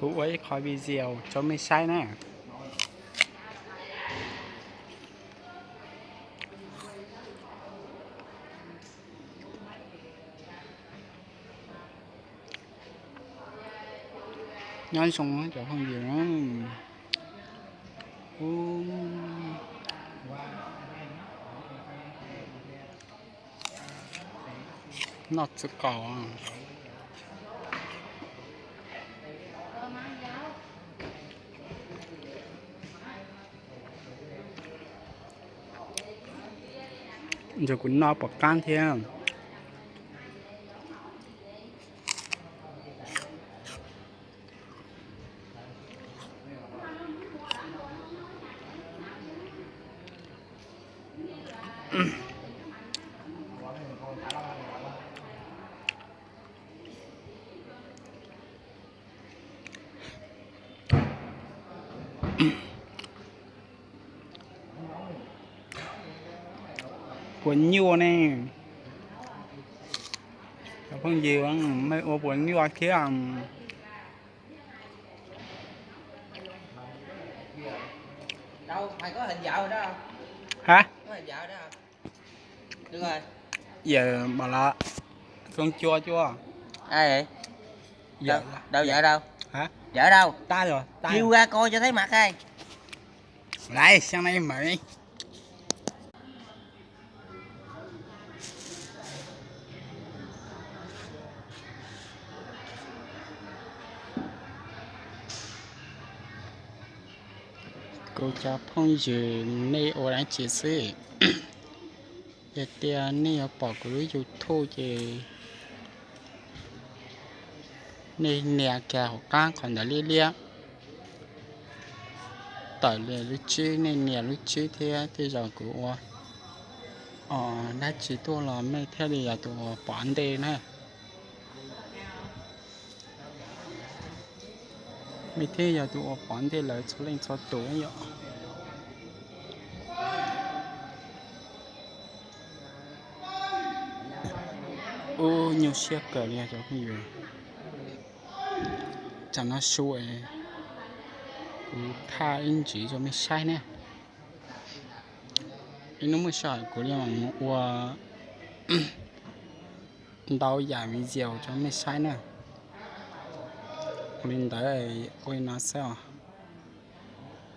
Kuv ua ib qho video rau mej saib na. Nyob zoo cov phooj ywg. Noj txiv qaub. Ntshai kuv noj pom qab thiab. Puas nyuaj ne? Cov phooj ywg, mej ua puas nyuaj thiab? Ha? Yawm mas la, xoo cua cua. Yawm, yawm, tag os, tag. Lais, xyoo no mas kuv cov phooj ywg, nej ua dab tsi xwb? Yog tias nej yuav pom kuv lub YouTube ces nej nias kiag hauv qab qhov ntawd liab liab, tawm li lub tsib, nej nias lub tsib thiab tej zaum kuv ua dab tsi tuaj los mej thiaj li yog tus uas pom ntej na. Mej thiaj yog tus uas pom ntej lawv txhua leej txhua tus yom. Ub, nyuaj siab kawg li cov phooj ywg. Tsam no su es kuv thaj ib ntsis rau mej saib na. Ib hnub muaj sij hawm kuv li mam mus ua ntau yam video rau mej saib na. Ua li ntawd, ua li no xwb os.